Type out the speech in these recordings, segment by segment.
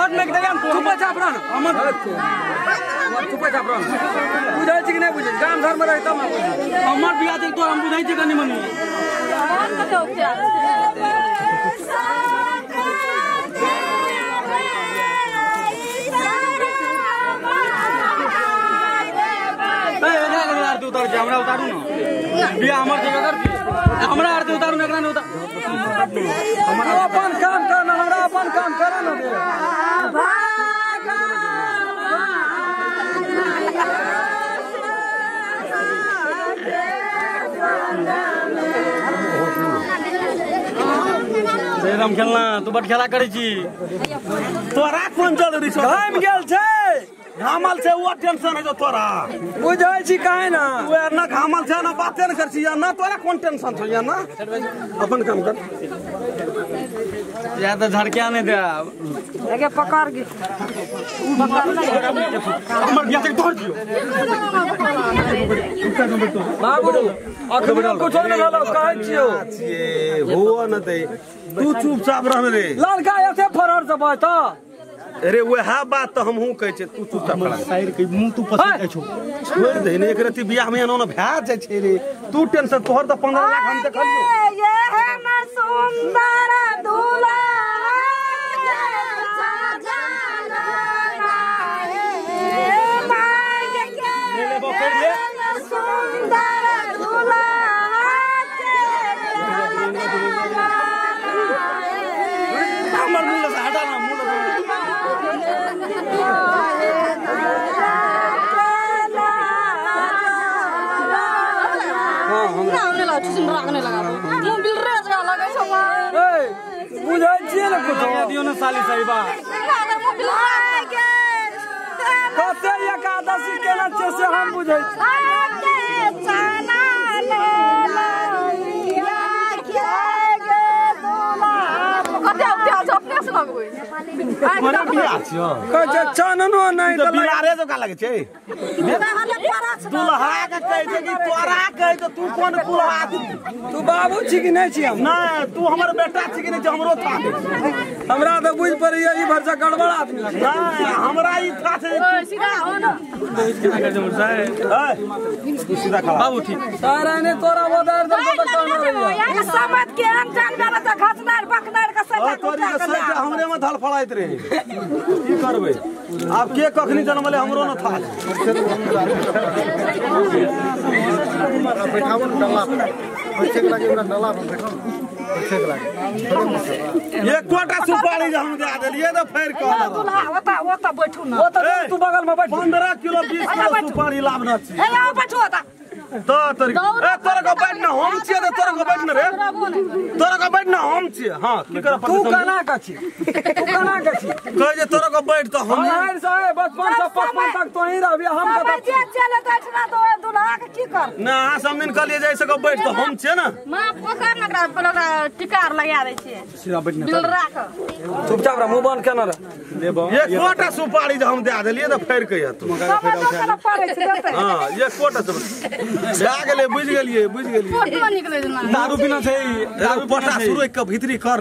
बड मेक देगा चुप चाप रह हमर चुप चाप रह बुझै छी कि नै बुझै गाम घर में रहता हमर बियाह छै तो हम बुझै छी कनी मनी आरती उतार के हमरा उतारू ना बियाह हमर जगह कर हमरा आरती उतारू ना एकरा न उतार हमरा अपन काम कर ना हमरा अपन काम कर ना दे राम खेलना तू बड खेला करै छी तोरा कोन जरूरी छौ घाम गेल छै घामल छै ओ टेंशन है तोरा बुझै छी काहे ना तू यार ना घामल छै ना बाते न कर छी या ना तोरा कोन टेंशन छौ या ना अपन काम कर या त झड़किया नहीं दे एके पकड़ गे हमर बियाह के तोड़ दियो बाबू अखन कुछो न भेलो कहै छियो हो न दे तू चुपचाप रह रे लड़का एते फरहर से बजत अरे वएह बात त हमहूँ कहै छियै तू चुपचाप खड़ा साइड के मुंह तू पसंद जाइ छौ छोड़ दे ने एक रति बियाह में एना भए जाइ छै रे तू टेंशन तोहर त 15 लाख हम देखलियो ये है न सुंदर दूल्हा सुंदर दूल्हा हमर मुंह से हटा ना मुंह बुझै छियै ने कुछो दियो ने साली साहिबा कते एकादशी केना छियै से हम बुझै छी चाननो नहीं त बिलारे जका लगै छै दुल्हा के कहै छै कि तोरा कहै त तू कोन दुल्हा छी तू बाबू छी कि नहीं छी हम नहीं तू हमर बेटा छी कि नहीं छी हमरो था हमरा त बुझ पड़ैया ई भरसा गड़बड़ आदमी लगै नहीं हमरा ई था छै सीधा हो ना तू सीधा खड़ा बाबू ठीक तारा ने तोरा उधार दे त कहना रहिया ई समझ के अनजान वाला त घसनार बकनार के सटा तोरी के सटा हमरे में धल फड़ाइत रहे की करबै आब के कखनी जनमले हमरो न था बैठावन डल्ला बैठे के लागे ओकरा डल्ला पर बैठावन बैठे के लागे एकोटा सुपारी जे हम दे देलियै त फेर कहल दुल्हा ओता ओता बैठू न ओता तू बगल में बैठ 15 किलो 20 किलो सुपारी लाबना छी हे आओ बैठू ओता तो तोर ए तोरा के बैठ ना हम छियै त तोरा के बैठ न रे तोरा के बैठ ना हम छियै हां की करब तू कना के छी तू कना के छी कहै जे तोरा के बैठ त हम हर से बचपन से 55 तक तो ही रहबी हम कत जे चले त एठना तो दुल्हा के की कर ना अहाँ समझिन कहलियै जे ऐसे के बैठ त हम छियै ना मां पकड़ न ओकरा टिकार लगा दै छियै सीधा बैठ न बिल राख चुपचाप रह मुंह बंद केना रह एकोटा सुपारी जे हम दे देलियै त फेर कहिया तू हां एकोटा जा गेलै बुझ गेलियै बुझ गेलियै फोटो निकलै ना दारू पीना छै दारू पटा शुरू एक भीतरी कर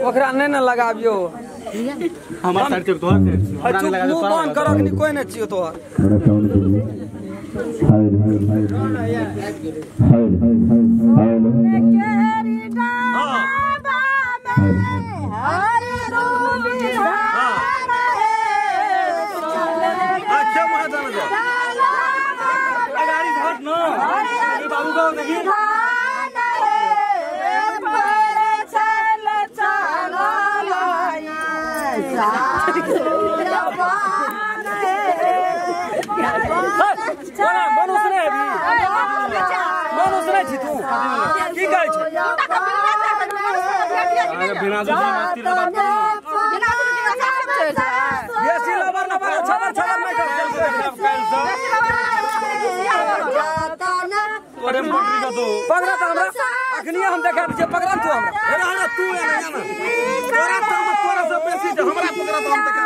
ओकरा नै न लगाबियो हमर साइड के तोहर हमरा नै लगाबियो मुंह बंद करक नि कोई नै छियो तोहर हाय हाय हाय हाय हाय हाय की कहै छै बिना मस्ती रे बात बेसी लबर न बना छबर छबर नहि कर तोरे मोटरी का तो पकड़ा त हमरा अखनी हम देखा दै छियै पकड़ा तू हमरा हे ना तू एना ना तोरा त हम तोरा से बेसी छै हमरा पकड़ा त हम देखा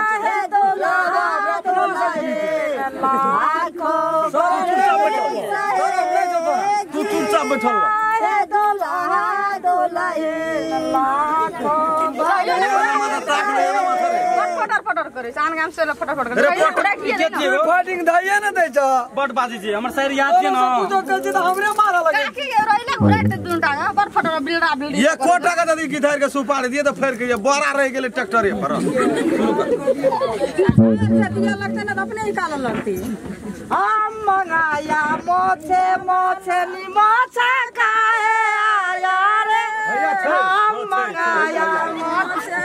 तू चुपचाप बैठल रह दुलहिन लाखो फटर फटर करे आन गाम से फटर फटर करे फाटिंग दाइए न दै छ बड बाजी छी हमर सर याद छै न पूजो चल छी त हमरे मारा लगे काकी के रहिले घुराट दे दुनु टांगा बड़ फटर बिलड़ा बिलड़ी ये कोटा के ददी गिधार के सुपारी दिए त फेर के ये बोरा रह गेलै ट्रैक्टरे पर दिया लगते न अपने ही काला लगती हम मंगाया मोछे मोछे नी मोछा काहे आया रे हम मंगाया मोछे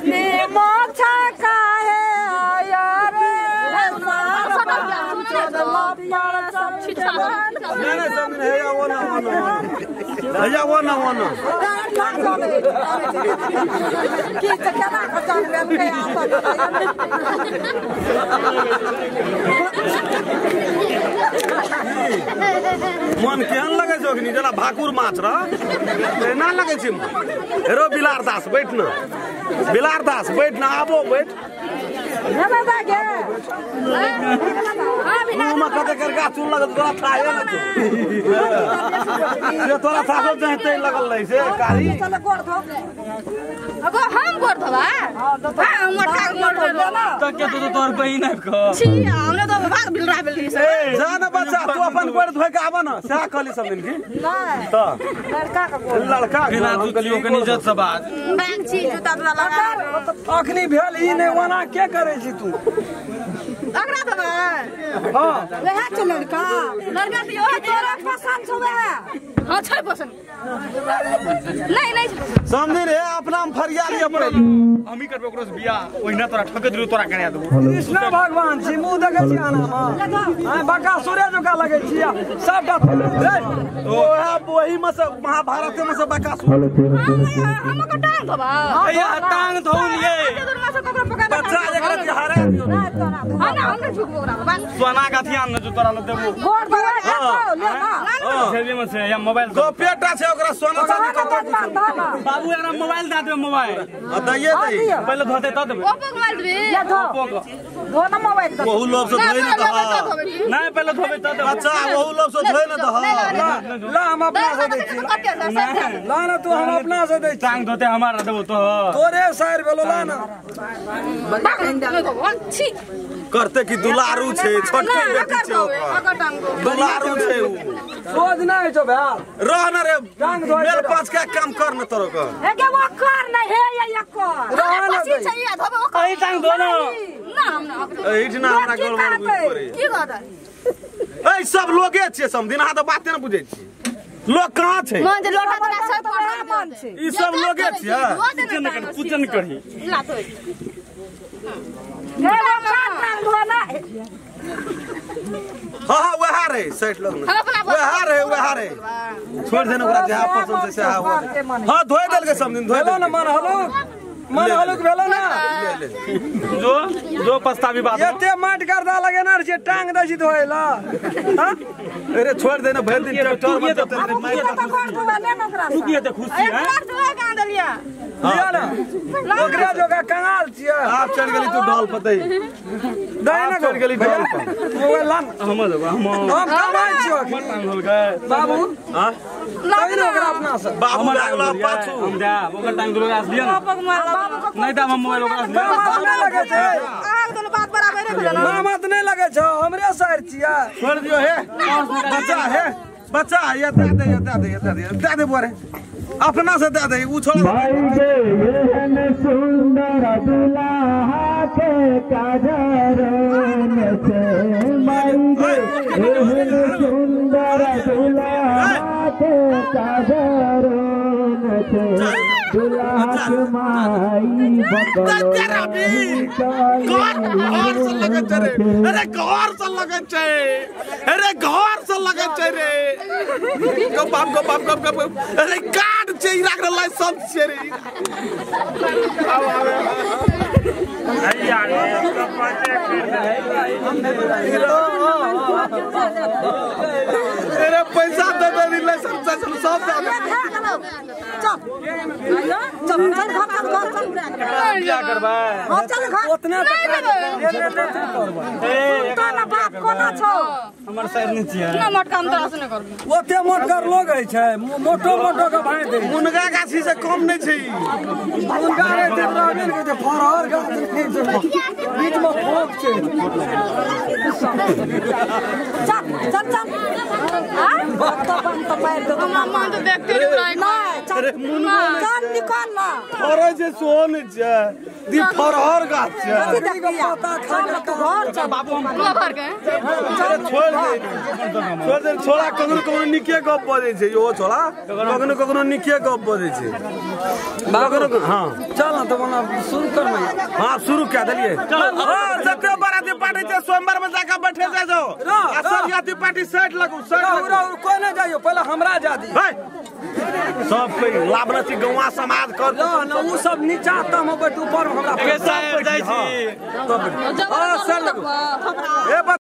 नी मोछा काहे आया रे नहीं सब है या वो ना वो ना है या वो ना वो ना की त केना खर्चा भेल के मन केहन लगै छै ओखनी जेना भाकुर माछ रह एना लगै छै हेरो बिलार दास बैठ न बिलार दास बैठ न आबो बैठ मुँहमे कते करका चून लगत तोरा थाहे न छौ से तोरा थाहो जहिं तहिं लगल रहै से कारी अगो हम गोर धोबा हां मोटा मोट त के तो तोर बहिन आबि क छी हमने तो भाग बिलरा बिलरी से जा न बच्चा तू अपन गोर धोइ के आबऽ न सएह कहली सब दिन की नहीं त लड़का के गोर लड़का बिना जुतियो के इज्जत से बाज बैंक छी जूता तूता लगा अखनी भेल ई नै ओना के करै छी तू अगरा धोबा हां वएह छै लड़का लड़का त यो तोरा पसंद छौ वएह हां छै पसंद नहीं नहीं समझी रे अपना में फरिया लिया पड़ल हम ही करबे ओकरो से बियाह ओहिना तोरा ठकैत रहियो तोरा करा देबो कृष्ण भगवान छी मुंह देखै छी आना मे हां बका सूर्य जका लगै छी सबटा ओहे वही में से महाभारत में से बका हम को टांग धोबा या टांग धोलिए बच्चा एकरा के हरा दियो हां ना हम झुकबो ओकरा बस सोना के अथिया न जो तोरा ल देबो गोर धोबा ले ना जेबी में से या मोबाइल गोपेटा छै ओकरा सोना चांदी कत बाबू यार मोबाइल दे देबे मोबाइल हां दैये दै पहिले धोते त देबे ओप्पो मोबाइल देबे ले धो धो ना मोबाइल ओहू लोभ से धोइ न दह नहीं पहिले धोबे त देबे बच्चा ओहू लोभ से धोइ न दह ला हम अपना से दै छी ला ना तू हम अपना से दै टांग धोते हमारा देबो तो तोरे साइर भेलो ला ना करते कि दुलारू छै छोटकी बेटी छै दुलारू छै उ सोच नै छौ भैया रह न रे टांग धोइ मेल पांच के काम कर न तोरो के हे के वो कर नै हे या कर रह न पसी छै या धोबे ओ अही टांग धो न ना हम ना एहिठिना हमरा गड़बड़ बुझि पड़ै की कहत ए सब लोगे छियै समधिन अहाँ तऽ बाते न बुझै छियै लोग कहाँ छै मन जे लोटा तोरा सब मन छै ई सब लोगे छियै कुछ न करही ला तो हे वो कर टांग धो ना हां हां वएह रे साइड लग वएह रे वएह रे छोड़ देना ओकरा जहाँ पसंद छै सएह हुआ हां धोइ देलकै समधिन धोइ भेलो न मन हलो मन हलुक भेलो ना ले ले जो जो पछतावी बात एते माटि गर्दा लगेने छै टांग दै छी धोइ ला हां अरे छोड़ देना भरि दिन ट्रैक्टर में तू तू की एते खुशी है एक धोए कहां देलिया लिया ना ओकरा जोगा कंगाल छियै आप चढ़ गेली तू ढोल पर दई दई ना चढ़ गेली ढोल पर मोबाइल ला हम देबो हम हम कमाइ छियो टांग धोलकै बाबू हां दई ना ओकरा अपना से बाबू लागलो पाछू हम जा ओकर टांग धोलकै आस लिया ना नहीं त हम मोबाइल ओकरा से मामा नहि लगै छै अहाँ दोनों बात बराबर भेल ना मामा त नहि लगै छौ हमरे साइर छियै छोड़ दियो हे बच्चा हे बच्चा ये दे दे ये दे दे ये दे दे दे दे बोरे अपना से दे दे उ छोड़ भाई गे एहन सुंदर दुल्हा के काजर से माई गे एहन सुंदर दुल्हा के काजर से दुल्हा के माई बकलो घर से लगै छै रे अरे घर से लगै छै अरे घर से लगै छै रे गप बाप गप बाप गप गप अरे कार्ड छै इराक रे लाइसेंस छै रे अरे पैसा दे दे लाइसेंस सब दे चल चल चल घर चल घर चल क्या करबै चल घर ओतना ए तो ना बाप कोना छौ हमर साइड नै छियै ना मोट काम तोरा से नै करबै ओते मोटगर लोग है छै मोटो मोटो के भाई दे मुनगा गाछी से कम नै छै मुनगा रे ते रहबे नै छै फरहर गाछ नै छै बीच में फोक छै चल चल चल हां तो बन तो पैर दो हमरा मन तो देखते रे ना चल मुनगा चल निकाल ना फरै छै सोन छै दी फरहर गाछ छै पता खा के घर चल बाबू हम घर के छोड़ दे छोड़ दे छोड़ा कखनो कखनो निके गप बजै छै यो छोड़ा कखनो कखनो निके गप बजै छै कखनो हां चल ना तो बना शुरू कर मैं हां शुरू कए देलियै हां जते बाराती पार्टी छै सोमवार में जाके बैठे जा जाओ आ सब याती पार्टी सेट लगू सेट लगू कोई ना जाइयो पहले हमरा जा दी सब कोई लाभ न छी गौवा समाज कर ना ना उ सब नीचा तम बैठ ऊपर हमरा जाइ छी हां सर लगू ए